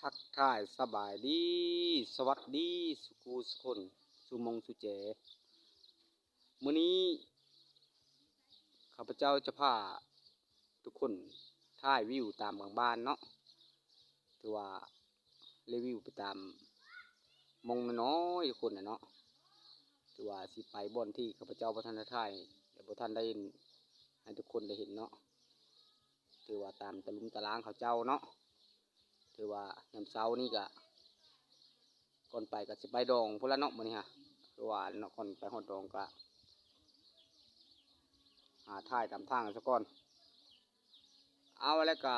ທັກທາຍສະບາຍດີ ສະຫວັດດີ ສຸຂູສຸຄົນ ສຸມົງສຸແຈ. ມື້ນີ້ຂ້າພະເຈົ້າຈະພາທຸກຄົນຖ່າຍວິວຕາມກາງບ້ານເນາະ, ຖືວ່າຣີວິວໄປຕາມມ່ອງນ້ອຍໆ ທຸກຄົນນະເນາະ. ຖືວ່າຊິໄປບ່ອນທີ່ຂ້າພະເຈົ້າບໍ່ທັນໄດ້ຖ່າຍ ແລະ ບໍ່ທັນໄດ້ເຫັນ ໃຫ້ທຸກຄົນໄດ້ເຫັນເນາະ. ຖືວ່າຕາມຕະລຸມຕະລາງເຂົາເຈົ້າເນາະ. ຖືວ່າຍາມເຊົ້ານີ້ກະ ກ່ອນໄປກະຊິໄປດອງພຸ້ນລະເນາະ ມື້ນີ້ຫາ ຄືວ່າເນາະ ກ່ອນໄປຮອດດອງກະ ຫາຖ່າຍຕາມທາງສາກ່ອນ. ເອົາ ແລ້ວກະ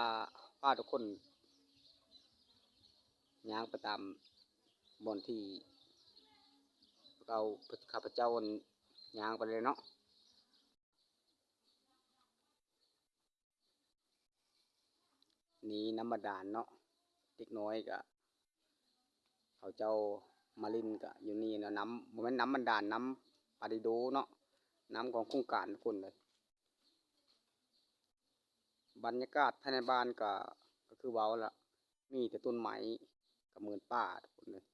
ພາທຸກຄົນຍ່າງໄປຕາມບ່ອນທີ່ເຮົາ ຂ້າພະເຈົ້າຍ່າງໄປເລີຍເນາະ. ນີ້ນ້ຳບາດານເນາະ, ເດັກນ້ອຍກະ ເຂົາເຈົ້າມາຫຼິ້ນກະຢູ່ນີ້ເນາະ. ນ້ຳ ບໍ່ແມ່ນນ້ຳບາດານ, ນ້ຳປາດິໂດເນາະ, ນ້ຳຂອງໂຄງການທຸກຄົນເລີຍ. ບັນຍາກາດພາຍໃນບ້ານກະ ກະຄືເວົ້າລະ ມີແຕ່ຕົ້ນໄມ້ກັບເມີນປ່າທຸກຄົນເລີຍ.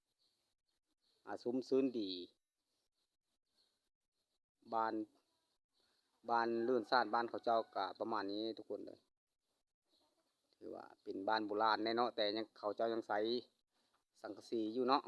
ອາ ຊຸ່ມຊື່ນດີ. ບ້ານ ບ້ານເຮືອນຊານບ້ານເຂົາເຈົ້າກະປະມານນີ້ທຸກຄົນເລີຍ. ຖືວ່າເປັນບ້ານໂບລານແນ່ເນາະ, ແຕ່ຍັງ ເຂົາເຈົ້າຍັງໃຊ້ສັງກະສີຢູ່ເນາະ.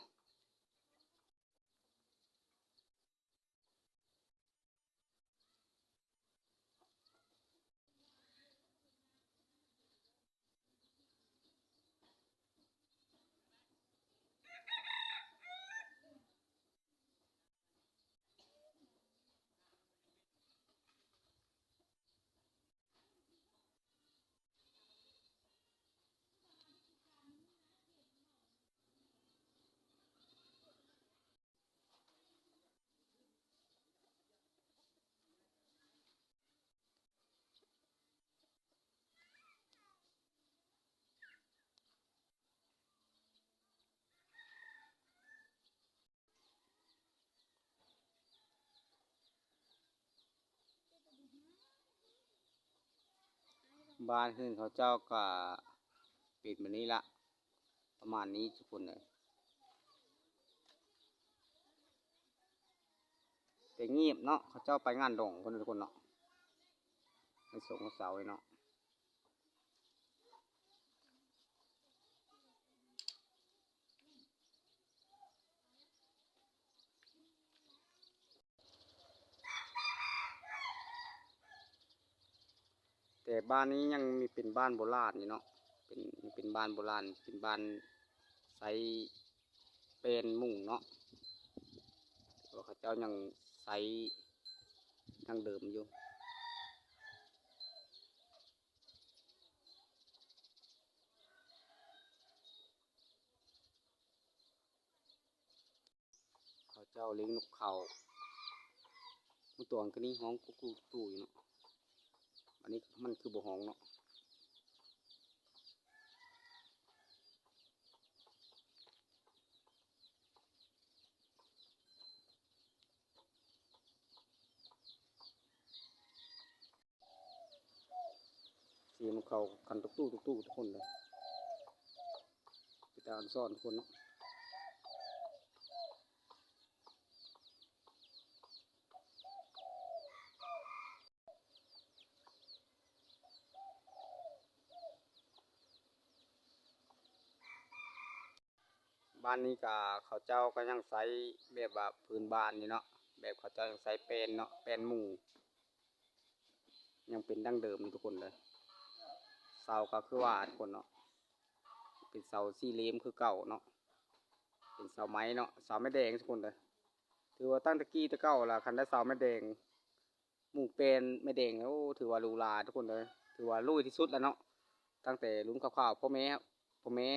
ບ້ານເຮືອນເຂົາເຈົ້າກະເປັນແບບນີ້ລະ ປະມານນີ້ທຸກຄົນເອີຍ. ແຕ່ງຽບເນາະ, ເຂົາເຈົ້າໄປງານດອງພຸ້ນທຸກຄົນເນາະ, ໃນສົງເສົາເນາະ. ແຕ່ບ້ານນີ້ຍັງມີເປັນບ້ານໂບລານຢູ່ເນາະ, ເປັນ ເປັນບ້ານໂບລານ ເປັນບ້ານໃຊ້ແປ້ນມຸງເນາະ, ເພາະວ່າເຂົາເຈົ້າຍັງໃຊ້ດັ້ງເດີມຢູ່. ເຂົາເຈົ້າລ້ຽງນົກເຂົາ, ບາງຕົວກໍນີ້ຮ້ອງກຸກກຸກຕູຢູ່ເນາະ, ອັນນີ້ມັນຄືບໍ່ຮ້ອງເນາະ. ສຽງນົກເຂົາຄັນຕຸກຕຸກຕຸກຕຸກທຸກຄົນເລີຍ, ເປັນຕາອອນຊອນທຸກຄົນເນາະ. ບ້ານນີ້ກະເຂົາເຈົ້າກະຍັງໃຊ້ແບບວ່າພື້ນບ້ານຢູ່ເນາະ, ແບບເຂົາເຈົ້າຍັງໃຊ້ແປ້ນເນາະ, ແປ້ນມຸງ ຍັງເປັນດັ້ງເດີມທຸກຄົນເດີ. ເສົາກະຄືວ່າທຸກຄົນເນາະ, ເປັນເສົາສີ່ຫຼ່ຽມຄືເກົ່າເນາະ, ເປັນເສົາໄມ້ເນາະ, ເສົາໄມ້ແດງທຸກຄົນເດີ. ຖືວ່າຕັ້ງແຕ່ກີ້ແຕ່ເກົ່າລະ ຄັນໄດ້ເສົາໄມ້ແດງ ມຸງແປ້ນໄມ້ແດງ ໂອ້ ຖືວ່າຫຼູຫຼາທຸກຄົນເອີຍ, ຖືວ່າຫຼູທີ່ສຸດລະເນາະ. ຕັ້ງແຕ່ລຸ້ນຄາວໆ ພໍ່ແມ່ ພໍ່ແມ່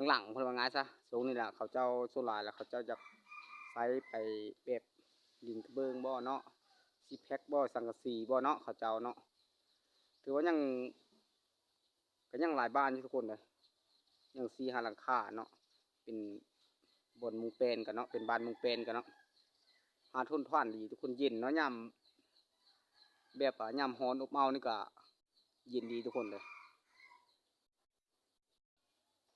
ຫຼັງໆ ເພິ່ນວ່າງ່າຍຊະ, ຊົງນີ້ລະເຂົາເຈົ້າສ່ວນຫຼາຍລະເຂົາເຈົ້າຢາກໃຊ້ໄປແບບດິນກະເບື້ອງບໍ່ເນາະ, ຊີແພັກບໍ່ ສັງກະສີບໍ່ເນາະ ເຂົາເຈົ້າເນາະ. ຖືວ່າຍັງ ກໍຍັງຫຼາຍບ້ານຢູ່ທຸກຄົນເດີ, ຍັງສີ່ຫ້າຫຼັງຄາເນາະ, ເປັນບ່ອນມຸງແປ້ນກັນເນາະ, ເປັນບ້ານມຸງແປ້ນກັນເນາະ. ຫາທົນທານດີທຸກຄົນ, ເຢັນເນາະ, ຍາມແບບວ່າຍາມຮ້ອນອົບເອົານີ້ກະເຢັນດີທຸກຄົນເດີ.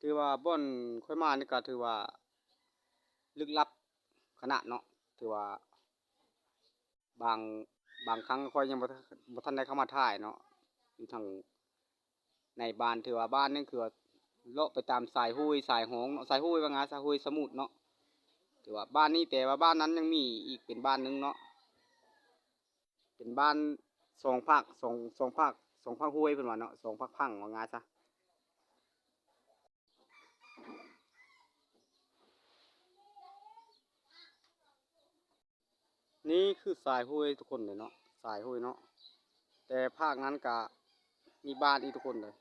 ຖືວ່າບ່ອນຂ້ອຍມານີ້ກໍຖືວ່າລຶກລັບຂະໜາດເນາະ, ຖືວ່າບາງ ບາງຄັ້ງຂ້ອຍຍັງບໍ່ ບໍ່ທັນໄດ້ເຂົ້າມາຖ່າຍເນາະ. ຢູ່ທາງໃນບ້ານ ຖືວ່າບ້ານນີ້ຄືວ່າເລາະໄປຕາມສາຍຫ້ວຍສາຍຮ່ອງເນາະ, ສາຍຫ້ວຍວ່າງ່າຍ ສາຍຫ້ວຍສະໝຸດເນາະ. ຖືວ່າບ້ານນີ້ ແຕ່ວ່າບ້ານນັ້ນຍັງມີອີກເປັນບ້ານໜຶ່ງເນາະ, ເປັນບ້ານສອງພາກ ສອງ ສອງພາກ ສອງພາກຫ້ວຍເພິ່ນວ່າເນາະ, ສອງພາກພັງວ່າງ່າຍຊະ. ນີ້ຄືສາຍຫ້ວຍທຸກຄົນເລີຍເນາະ, ສາຍຫ້ວຍເນາະ, ແຕ່ພາກນັ້ນກະມີບ້ານອີກທຸກຄົນເລີຍ.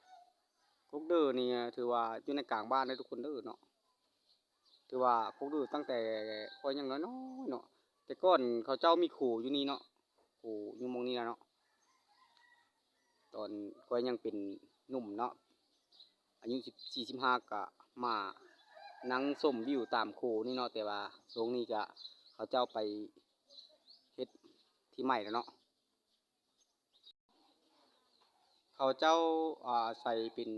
ກົກເດີນີ້ຖືວ່າຢູ່ໃນກາງບ້ານເດີທຸກຄົນເດີເນາະ. ຖືວ່າກົກເດີຕັ້ງແຕ່ຂ້ອຍຍັງນ້ອຍໆເນາະ, ແຕ່ກ່ອນເຂົາເຈົ້າມີໂຄຢູ່ນີ້ເນາະ, ໂຄຢູ່ໝ່ອງນີ້ລະເນາະ. ຕອນຂ້ອຍຍັງເປັນໜຸ່ມເນາະ ອາຍຸສິບສີ່ ສິບຫ້າ ກະມານັ່ງຊົມວິວຕາມໂຄນີ້ເນາະ, ແຕ່ວ່າຊ່ວງນີ້ກະເຂົາເຈົ້າໄປເຮັດທີ່ໃໝ່ແລ້ວເນາະ. ເຂົາເຈົ້າ ອາ ໃສ່ເປັນ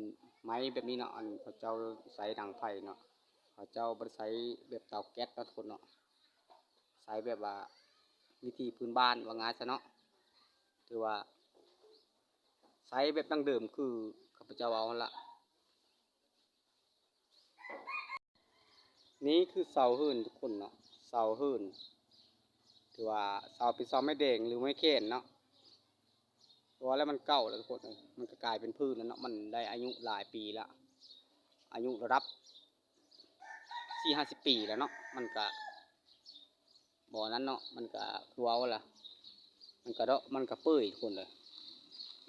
ໄມ້ແບບນີ້ເນາະ, ອັນເຂົາເຈົ້າໃສ່ດັງໄຟເນາະ, ເຂົາເຈົ້າບໍ່ໄດ້ໃຊ້ແບບເຕົາແກັສເນາະທຸກຄົນເນາະ, ໃຊ້ແບບວ່າວິຖີພື້ນບ້ານວ່າງ່າຍຊະເນາະ. ຖືວ່າໃຊ້ແບບດັ້ງເດີມຄືຂ້າພະເຈົ້າເວົ້າຫັ້ນລະ. ນີ້ຄືເສົາເຫີນທຸກຄົນເນາະ, ເສົາເຫີນ ຖືວ່າເສົາເປັນເສົາໄມ້ແດງ ຫຼື ໄມ້ແຂນເນາະ, ເພາະວ່າແລ້ວມັນເກົ່າແລ້ວທຸກຄົນເອີຍ, ມັນກະກາຍເປັນພື້ນແລ້ວເນາະ, ມັນໄດ້ອາຍຸຫຼາຍປີລະ, ອາຍຸລະດັບສີ່ຫ້າສິບປີແລ້ວເນາະ. ມັນກະບໍ່ນັ້ນເນາະ, ມັນກະຄືເວົ້າລະ ມັນກະເດາະ ມັນກະເປີຍທຸກຄົນເອີຍ,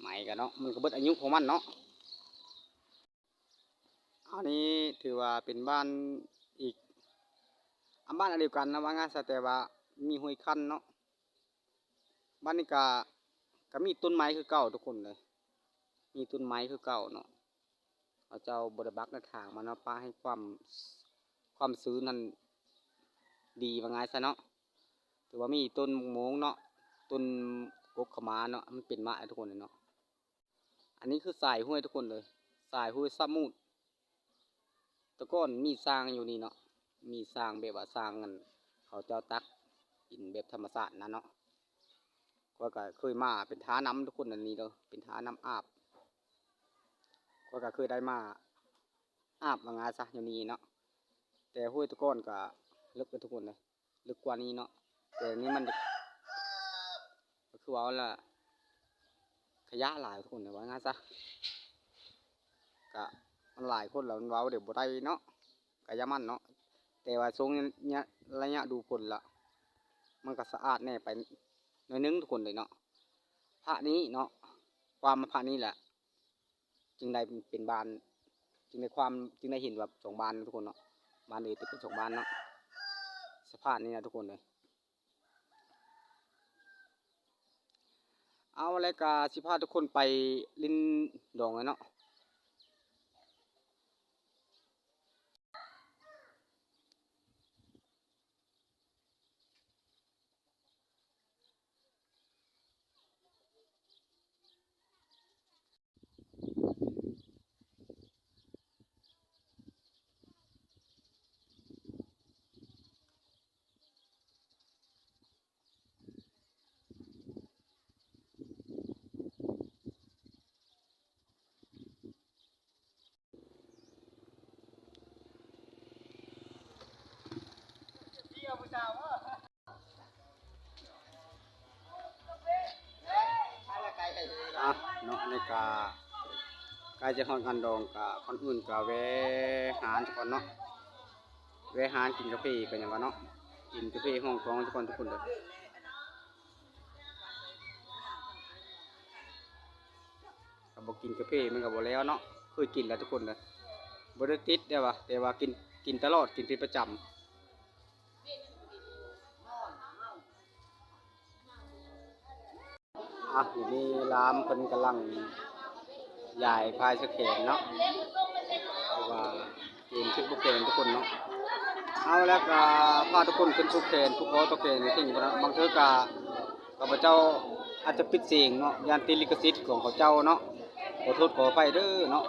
ໄມ້ກະເນາະ ມັນກະເບິດອາຍຸຂອງມັນເນາະ. ອັນນີ້ຖືວ່າເປັນບ້ານອີກ ອາ ບ້ານອັນດຽວກັນນະວ່າງ່າຍຊະ, ແຕ່ວ່າມີຫ້ວຍຄັນເນາະ. ບ້ານນີ້ກະ ກະມີຕົ້ນໄມ້ຄືເກົ່າທຸກຄົນເລີຍ, ມີຕົ້ນໄມ້ຄືເກົ່າເນາະ. ເຂົາເຈົ້າບໍ່ໄດ້ບັກໄດ້ຖາງມັນເນາະ, ປະໃຫ້ຄວາມ ຄວາມຊື້ນຫັ້ນດີວ່າງ່າຍຊະເນາະ. ຖືວ່າມີຕົ້ນໝາກໂມງເນາະ, ຕົ້ນກົກຂະມາເນາະ, ມັນເປັນໝາກໃຫ້ທຸກຄົນເລີຍເນາະ. ອັນນີ້ຄືສາຍຫ້ວຍທຸກຄົນເລີຍ, ສາຍຫ້ວຍສະໝຸດ. ແຕ່ກ່ອນມີຊ່າງຢູ່ນີ້ເນາະ, ມີຊ່າງແບບວ່າຊ່າງ ອັນ ເຂົາເຈົ້າຕັກກິນແບບທຳມະຊາດນະເນາະ. ຂ້ອຍກະເຄີຍມາເປັນທ່ານ້ຳທຸກຄົນ, ອັນນີ້ເດີ ເປັນທ່ານ້ຳອາບ. ຂ້ອຍກະເຄີຍໄດ້ມາອາບວ່າງ່າຍຊະຢູ່ນີ້ເນາະ, ແຕ່ຫ້ວຍແຕ່ກ່ອນກະເລິກເດີທຸກຄົນເດີ. ເລິກກວ່ານີ້ເນາະ, ແຕ່ນີ້ມັນ ກະຄືເວົ້າລະ ຂະຫຍະຫຼາຍທຸກຄົນ ວ່າງ່າຍຊະ. ກະມັນຫຼາຍຄົນລະ ມັນເວົ້າເດ ບໍ່ໄດ້ເນາະ, ກະຢ່າມັນເນາະ. ແຕ່ວ່າຊ່ວງ ໄລຍະດູຝົນລະ ມັນກະສະອາດແດ່ໄປໜ້ອຍໜຶ່ງທຸກຄົນເລີຍເນາະ. ພະນີ້ເນາະ, ຄວາມມາພະນີ້ແຫຼະ ຈຶ່ງໄດ້ເປັນບ້ານ ຈຶ່ງໄດ້ຄວາມ ຈຶ່ງໄດ້ເຫັນວ່າສອງບ້ານທຸກຄົນເນາະ, ບ້ານເອເປັນສອງບ້ານເນາະ, ສະພາບນີ້ນະທຸກຄົນເອີຍ. ເອົາ ແລ້ວກະຊິພາທຸກຄົນໄປຫຼິ້ນດອງແລ້ວເນາະ. ອ່ະ ເນາະ ອັນນີ້ກະໃກ້ຈະຮອດງານດອງ ກະກ່ອນອື່ນກະແວ່ຮ້ານກ່ອນເນາະ, ແວ່ຮ້ານກິນກາເຟກັນຫຍັງກ່ອນເນາະ, ກິນກາເຟຮອງກອງກ່ອນທຸກຄົນເດີ. ຖ້າບໍ່ກິນກາເຟມັນກະບໍ່ແລ້ວເນາະ, ເຄີຍກິນແລ້ວທຸກຄົນເດີ, ບໍ່ໄດ້ຕິດເດ້ວ່າ ແຕ່ວ່າກິນ ກິນຕະຫຼອດ ກິນເປັນປະຈຳ. ອ່ະ ດຽວນີ້ລາມເພິ່ນກຳລັງຢາຍພາຍສະແຂນເນາະ, ເພາະວ່າເກມຂຶ້ນຜູ້ແຂນທຸກຄົນເນາະ. ເອົາ ແລ້ວກະພາທຸກຄົນຂຶ້ນຜູ້ແຂນ ຜູ້ຂໍຕໍ່ແຂນເກັ່ງເນາະ. ບາງເທື່ອກະ ຂ້າພະເຈົ້າອາດຈະປິດສຽງເນາະ ຢ້ານຕິດລິຂະສິດຂອງເຂົາເຈົ້າເນາະ, ຂໍໂທດຂໍອະໄພເດີເນາະ.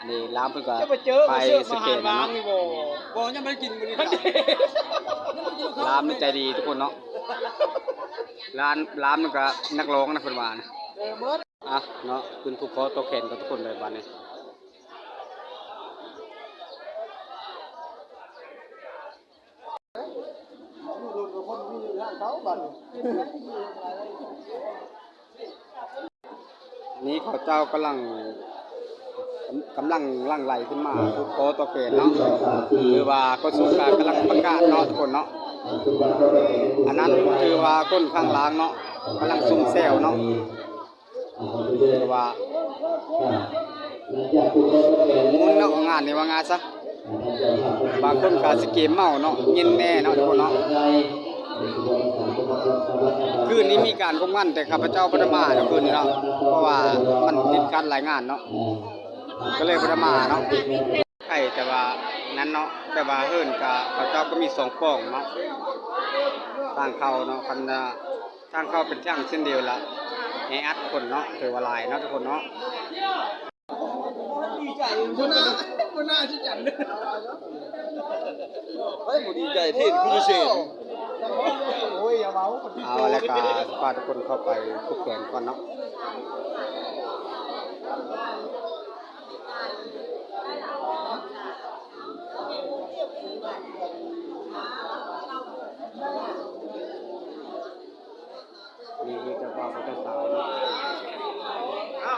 ນີ້ລາມເພິ່ນກໍໄປສະແກນແລ້ວເນາະ. ບໍ່ ຍັງບໍ່ໄດ້ກິນມື້ນີ້ ລາມນີ້ໃຈດີທຸກຄົນເນາະ. ລາມ ລາມນີ້ກໍນັກຮ້ອງນະເພິ່ນວ່ານະ. ອ່ະເນາະ ຂຶ້ນພູຂໍຕໍ່ແຂນກັບທຸກຄົນເລີຍບາດນີ້. ນີ້ເຂົາເຈົ້າກຳລັງ ກຳລັງຫຼັ່ງໄຫຼຂຶ້ນມາພູຂໍຕໍ່ແຂນເນາະ. ຄືວ່າກະຊວງການກຳລັງປະກາດເນາະທຸກຄົນເນາະ. ອັນນັ້ນຄືວ່າຄົນຂ້າງລ່າງເນາະ ກຳລັງຊຸ່ມແຊວເນາະ. ເພາະວ່າມ່ວນເນາະ ງານນີ້ວ່າງ່າຍຊະ ບາງຄົນກໍອາດຊິເກມເມົາເນາະ ເຢັນແດ່ເນາະທຸກຄົນເນາະ. ຄືນນີ້ມີການຄົບກັນ ແຕ່ຂ້າພະເຈົ້າບໍ່ໄດ້ມາເນາະ ຄືນນີ້ເນາະ ເພາະວ່າມັນຕິດຂັດຫຼາຍງານເນາະ ກໍເລີຍບໍ່ໄດ້ມາເນາະ. ໃກ້ແຕ່ວ່ານັ້ນເນາະ ແບບວ່າເຮືອນກະ ເຂົາເຈົ້າກໍມີສອງປ່ອງເນາະ ທາງເຂົ້າເນາະ. ຄັນວ່າທາງເຂົ້າເປັນທາງເສັ້ນດຽວລະ ແອອັດຄົນເນາະ ຖືວ່າຫຼາຍເນາະທຸກຄົນເນາະ. ດີໃຈ ບໍ່ໜ້າ ບໍ່ໜ້າຊິຈັນເດີ. ໃຜບໍ່ດີໃຈ ເທດຄູພິເສດ. ໂອ້ຍ ຢ່າເວົ້າ ເອົາລະກະ ຊິພາທຸກຄົນເຂົ້າໄປຜູກແຂນກ່ອນເນາະ. ນີ້ຄືເຈົ້າບ່າວກັບເຈົ້າສາວເນາະ. ອ່າ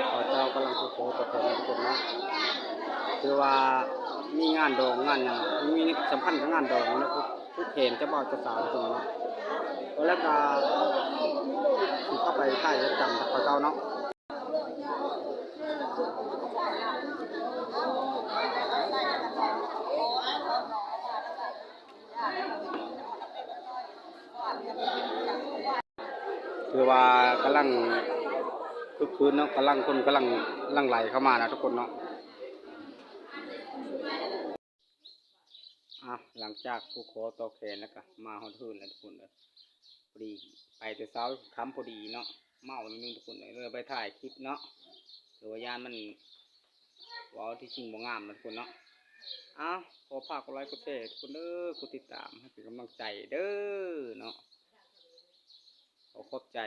ເຂົາເຈົ້າກຳລັງຜູກຄໍຕໍ່ແຂນກັນທຸກຄົນເນາະ. ຄືວ່າມີງານດອງງານຫຍັງ ມີສຳຄັນກັບງານດອງເນາະ ຜູກແຂນເຈົ້າບ່າວເຈົ້າສາວທຸກຄົນເນາະ. ແລ້ວກໍຊິເຂົ້າໄປຖ່າຍເຮັດກຳກັບເຂົາເຈົ້າເນາະ. ຄືວ່າກຳລັງຄຶກຄື້ນເນາະ ກຳລັງ ຄົນກຳລັງຫຼັ່ງໄຫຼເຂົ້າມານະທຸກຄົນເນາະ. ອ່ະ ຫຼັງຈາກຜູກຄໍຕໍ່ແຂນແລ້ວກໍມາຮອດເຮືອນແລ້ວທຸກຄົນເອີຍ. ພໍດີໄປແຕ່ເຊົ້າຄ່ຳພໍດີເນາະ ເມົາໜ້ອຍໜຶ່ງທຸກຄົນເອີຍ ເລີຍໄປຖ່າຍຄລິບເນາະ ຫຼືວ່າຢ້ານມັນ ເວົ້າທີ່ຈິງບໍ່ງາມນະທຸກຄົນເນາະ. ເອົາ ຂໍຝາກກົດໄລກົດແຊທຸກຄົນເດີ ກົດຕິດຕາມໃຫ້ເປັນກຳລັງໃຈເດີເນາະ. ຂໍຂອບໃຈ.